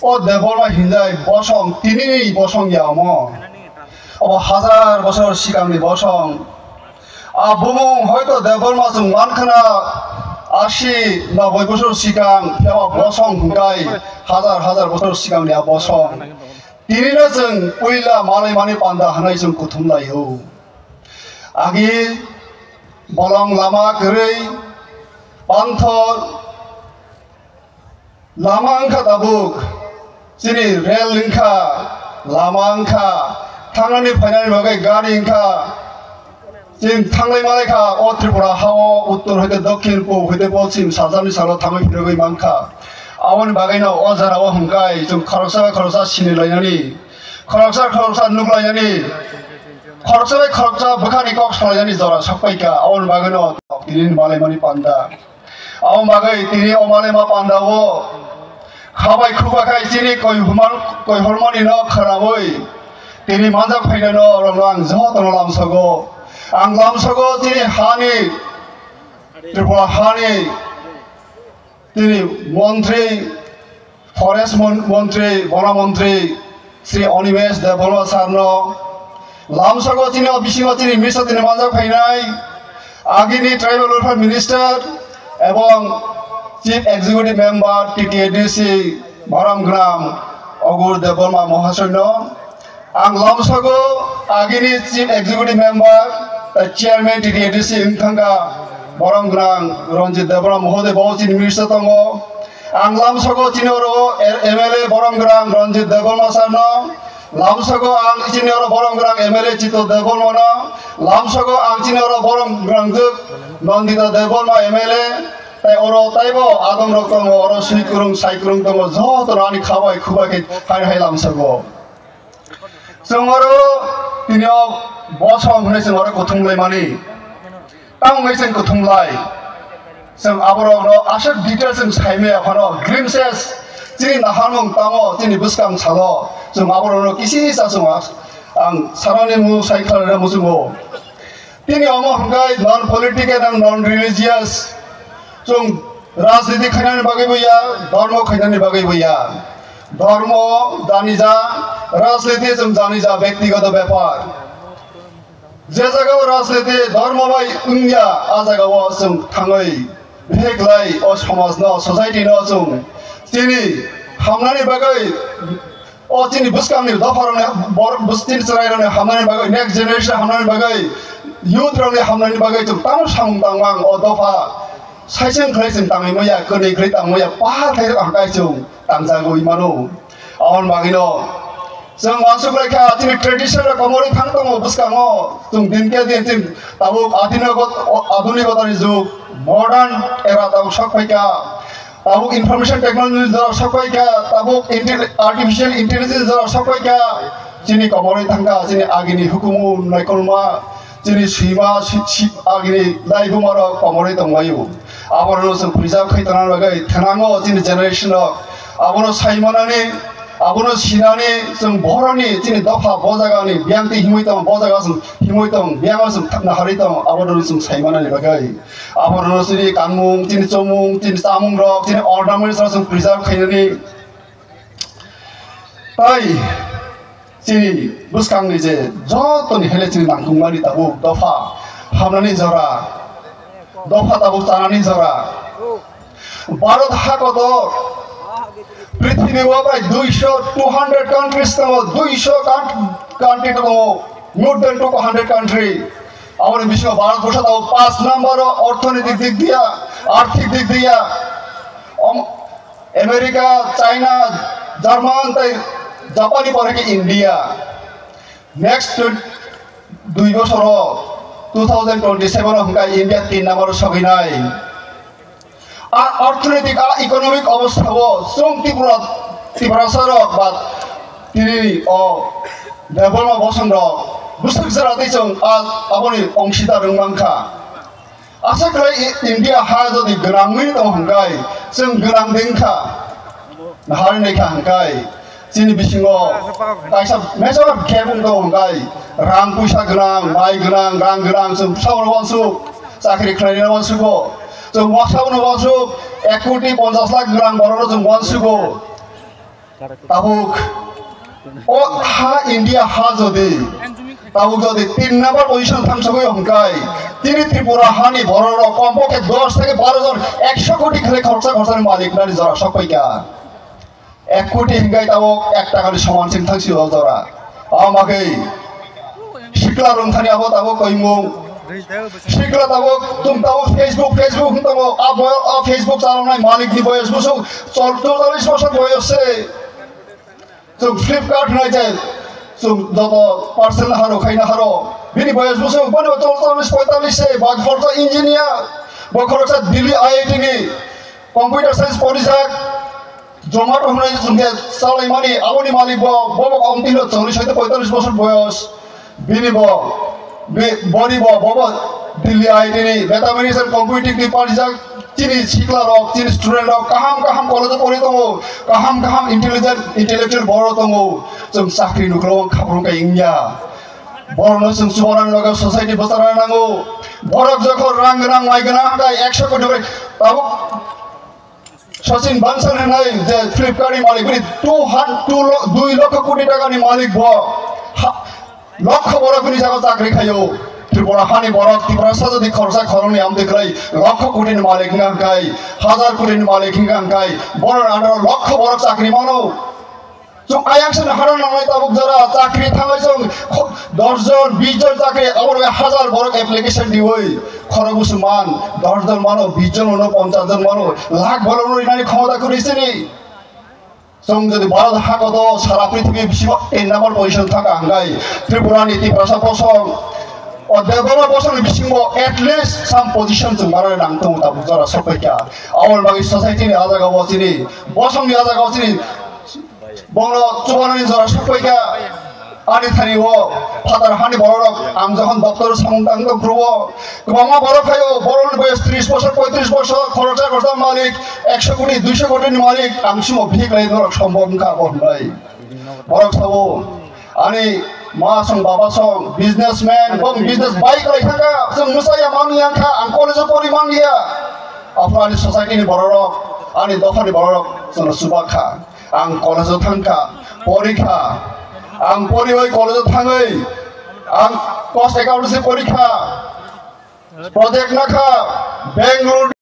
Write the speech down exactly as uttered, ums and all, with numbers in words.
O Debbarma hinjai bosong, tinini bosong ya omo. Obo hazar bosor sikangni bosong. A bumung hoito Debbarma chwng mankhna asi noboi bosor sikang, phiya ba bosong hwnkhe hazar hazar bosor sikangni a bosong. Tinino chwng puila malaimani panda hwnwi chwng kuthum lai-o. Agi bolong lama kwrwi, panthor, lama wngkha tabuk, chini rel wngkha, lama wngkha, thangnani phainani bagwi gari wngkha, chini thanglai malaikha o Tripura hao, uttor hoite dokhin, pub hoite poschim, sajani salo thangwi phirogwi mankha. Aboni bagwino o jorao hwnkhai chwng khoroksa bai khoroksa sinilainani, khoroksa khoroksa nuklainani, khoroksa bai khoroksa bwkhani kok salainani jora sokpaikha. Aboni bagwino tini malaimani panda. Aboni bagwi tini o malaima pandao khabai khuba khai chini koi human, koi hormani no khwrawi tini manjak phainai no rok no ang jotono lamsogo. Ang lamsogo chini hani, Tripura hani tini montri, forest mon-, montri, bona montri, Sri Animesh Debbarma sir no lamsogo chini o bisingo chini misa tini manjak phainai agini tribal welfare minister ebong chief executive member T T A D C Baram Gram Agur Debbarma Mahasoy no ang lamsogo agini chief executive member, tei chairman T T A D C wngthangkha borom gwnang Ranjit Debbarma Mohoday bo chini minister tongo. Ang lamsogo chini oro M L A borom gwnang Ranjit Debbarma sir no, lamsogo ang chini oro borom gwnang M L A Chito Debbarma no, lamsogo ang chini oro borom gwnang jwk Nandita Debbarma M L A, tei oro taibo adong rok tongo, oro sui kwrwng sai kwrwng tongo, joto ani khabai khubai khe hai hai lamsogo. Chwng oro tini o bosong hwnwi chwng oro kuthum lai mani. Tamo wngwi chwng kuthum lai. Chwng aborokno aswk detail chwng sai maya phano glimpses chini naharmung tamo chini bwskang salo chwng aborokno kisi sa chwng ang sanani mu sai khlai muchungo. Tini omo hwnkhe non political and non religious. Chwng rajniti khainani bagwi bo ya, dhormo khainani bagwi bo ya. Dhormo jani ja, rajniti chwng jani ja, bektigoto bepar. Je jagao rajniti dhormo bai wngya, a jagao chwng thangwi beheklai o somajno, society no chwng chini hamnani bagwi, o chini bwskangni dopharokni bor-, bus-, chini chwrairokni hamnani bagwi, next generation hamnani bagwi, youth rokni hamnani bagwi chwng tamo samung tangmang o dopha saiseng khlai chwng tangwi maya, kwnwi khlai tangmaya, pahar khlai ang kai chwng tangjagwi mano. Aboni bagwino chwng uansuk lai kha, chini tradition rok komorwi thang tongo bwskango. Chwng din khe din chwng tabuk adhuniko-, adhunikotani jug, modern era tabuk sok phai kha. Tabuk information technology jora sok phai kha, tabuk intel-, artificial intelligence jora sok phai kha. Chini komorwi thang kha, chini agini hukumu naikolma, chini sima, si-, si-, agini dai buma rok komorwi tongbaio. Aborokno chwng preserve khai tongna bagwi thanango chini generation rok. Abono saimanani, abono sinani chwng boroni chini dopha bo jagani biyangtwi himwi tong, bo jaga chwng himwi tong, biyango chwng thapna harwi tong, abono chwng saimanani bagwi. Abono chini kanmung, chini chomung, chini chamung rok, chini ornaments rok chwng preserve khainani. Tai chini bwskangni je jotoni hele chini nangkukmani tabuk dopha hamnani jora, dopha tabuk chanani jora. Bharat hakotor prithibi o prai duisho, two hundred countries tongo, duisho kan-, country tongo, more than two hundred country. Aboni bisingo Bharat borsa tabuk paanch number o orthonoitik dik diya, arthik dik diya. Om-, America, China, German tei Japan ni pore khe India. Next twen-, dui bosoro two thousand twenty-seven o hwnkha India tin number o sogwi nai. A orthonoitik, a economic obostha o chwng Tripura, Tiprasa rok ba tini o Debbarma bosong rok bwswk jora tei chwng a, aboni ongsidar wng mankha. Asa khlai I-, India ha jodi gwnangwi tong hwnkhe, chwng gwnang ding kha. Nahari nai kha hwnkhe, chini bisingo kaisa major gap wng tong hwnkhe, rang puisa gwnang, mai gwnang, rang gwnang, chwng bwsarok wansuk, chakri khlaina wansugo. Chwng bwsarokno wansuk, ek koti ponchas lakh gwnang borokno chwng wansugo. Tabuk o ha India ha jodi tabuk jodi tin number position thangsogwi hwnkhai, chini Tripura hani bororok kompokhe dos theke baro jon ekso koti khlai khoroksa khorsani malik nani jora sokpaikha. Ek koti hwnkhai tabuk ek takani soman sing thangsi o jora. Amagwi sikla rwngthani abo tabuk koimung. Sikla tabuk, chwng tabuk Facebook, Facebook hwn tongo. A boyo-, a Facebook chaloknai malikni boyos bwswk chol-, chorchalis bosor boyos se. Chwng Flipkart hwnai je, chwng joto parcel haro, khaina haro. Bini boyos bwswk, boni bo chorchalis, poitalis se, ba khoroksa engineer, bo khoroksa Delhi I I T ni computer science porijak. Zomato hwnwi chwngkhe chalaimani, aboni malik bo, bo bo kok tino chwngni soi poitalis bosor boyos. Bini bo, bi-, boni bo, bo bo Delhi I I T ni mathematics and computing ni parijak. Chini sikla rok, chini student rok kaham kaham college o pori tongo, kaham kaham intelligent, intellectual borok tongo. Chwng chakri nuklo khaprung kai wngya. Borokno chwng chubanan loge society bwcharna nango. Borok jokhon rang gwnang, mai gwnang, hatai ekso koti bai tabuk Sachin Bansal hwnwi je Flipkart ni malik, bini two hundred, two lo-, dui lokho koti taka ni malik bo. Ha, lokho borok bini jaga chakri khaio. Tripura hani borok, Tiprasa jodi khoroksa khoroknwi amtwi khlai, lokho koti ni malik wngkha hwnkhai, hazar koti ni malik wngkha hwnkhai, borok ano lokho borok chakri mano. Chwng ayang se hano nangnai tabuk jora chakri thangwi chwng kho-, dos jon, bis jon chakri, abo rwgwi hazar borok application diwi khorok bwswk man, dos jon mano, bis jon mano, ponchas jon mano, lakh borok no rinani khomota kwrwi sini. Chwng jodi Bharat hakoto sara prithibi bisingo tin number position thangkha hwnkhai Tripura ni Tiprasa bosong o Debbarma bosong ni bisingo at least some position chwng mano nang tongo tabuk jora sokpaikha. Aboni bagwi society ni ah jaga o chini bosong ni ah jaga o chini Bono chubanani jora sokpaikha. Ani thani o phatar hani bororok ang jokhon doptor samung tang tong phuru o kwbangma borok phaio, borokni boyos tris bosor, poitris bosor, khoroksa khoroksa malik, ekso koti, duiso koti ni malik, ang simo bihik lai norok sombok wngkha bo hwnbai. Borok sabo ani ma song baba song businessman, bong business bai kwlai thangkha, chwng mwsaya manwi wngkha, ang college o pori manliya. Aphuru ani society ni bororok, ani dopha ni bororok chwngno chubakha. Ang college-o thangkha, porikha. Ang poriwi college-o thangwi ang cost accountancy porikha. Project nakha, Bangalore